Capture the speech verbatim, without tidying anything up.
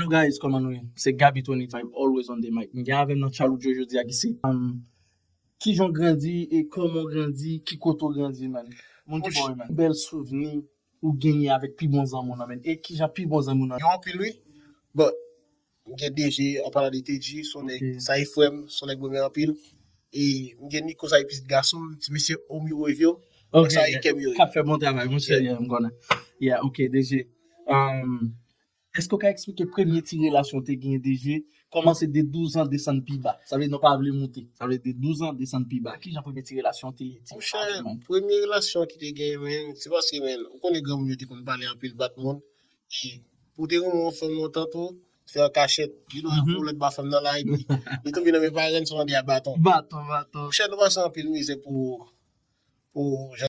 Guys, kòman nou ye? Se Gaby twenty-five, always on the mic. M gen avè m nan challenge yo jodi a ki se um, kijan w grandi e kòman w grandi, ki kote w grandi, man. Moun ki bò yo, man. Bèl souvni ou genyen avèk pi bon zanmi w nan, man. E kijan pi bon zanmi w nan? Gen anpil, wi. But, m gen D J, an palan de T J, se yon nèg, sa e frè m, se yon nèg mwen renmen anpil. E m gen Nico, sa e pitit gason m, ti mesye Omi Revyo. Ok, sa e kè m yo ye. K ap fè bon travay, monchè, yeah, m konnen. Yeah, ok, D J. Um, Èske w ka eksplike premye ti relasyon w te genyen, D J? Kòmanse de douz an, desann pi ba. Sa vle di nou pa vle moute. Sa vle di de douz an, desann pi ba. Kijan premye ti relasyon w te, te pase, man? Monchè, premye relasyon ki te genyen, men, se paske, men, ou konnen granmoun yo te konn pale anpil bat moun. E pou te renmen yon fanm lontan tou, fè an kachèt. Li dwe fè yon lòt ba fanm nan la, epi li tonbe nan men parenn, se yon de a baton. Baton, baton. Monchè, nou pase anpil mizè pou, pou